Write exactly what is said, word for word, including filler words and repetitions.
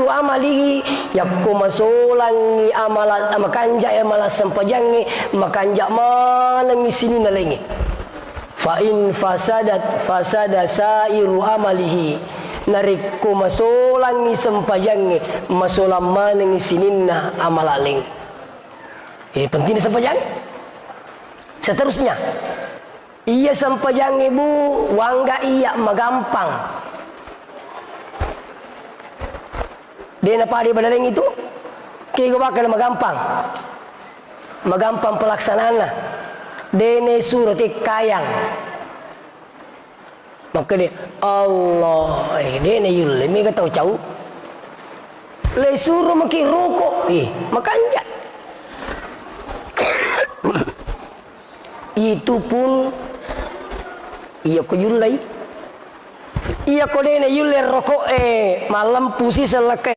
amalihi, yakko masolangngi amala-, makanja' amala sempajangnge, makanja' manengngi sininna laingnge. Fa in fasadat, fasada sairu amalihi. Narekko masolangngi sempajangnge, masolang manengngi sininna amala laing. Eh, pentingna sempajang. Seterusnya, iya sempajangnge, Bu, wangga iya magampang. De' napada badaleng itu, kego bakal magampang. Magampang pelaksanaanna. De' ne suro tekkayang. Makkeda, Allah, eh, de' ne yulle, mega tau cau. Le suro maki roko, eh, makanja'. Itu pun, iya ko yullei. Iya ko de' ne yulle roko, eh, malempusi sellekka